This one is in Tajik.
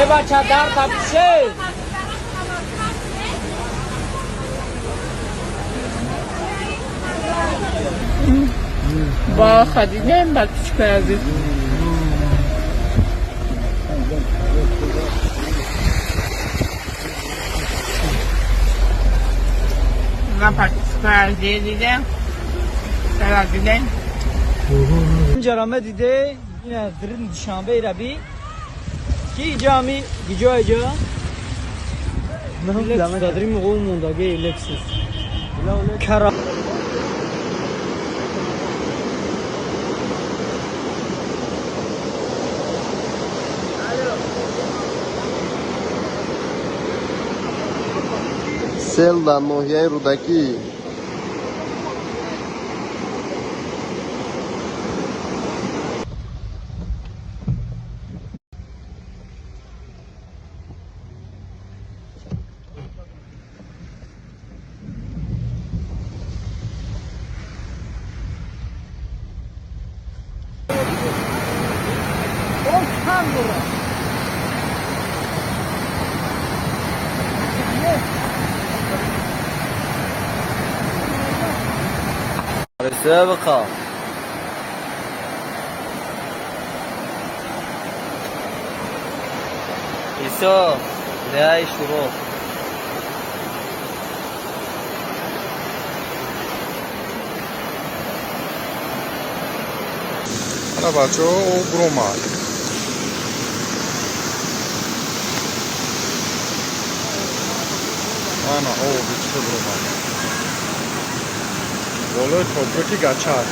Эй, бача, дар тапше. Баха дидем, подписчикои азиз. На подписчикои азиз дидем. Сара дидем. Ҷарама диде, ина дрин Душанбе раби. Ки ҷами гиҷо иҷо? Lexus дадрим ғул мондаги Lexus. Кара. Сел дар ноҳияи Рӯдакӣ. سابقة. يسوع نهاية شروط. Ана, бачаҳо, об буромад. Ана, оби чӣ буромад болои топраки гачак.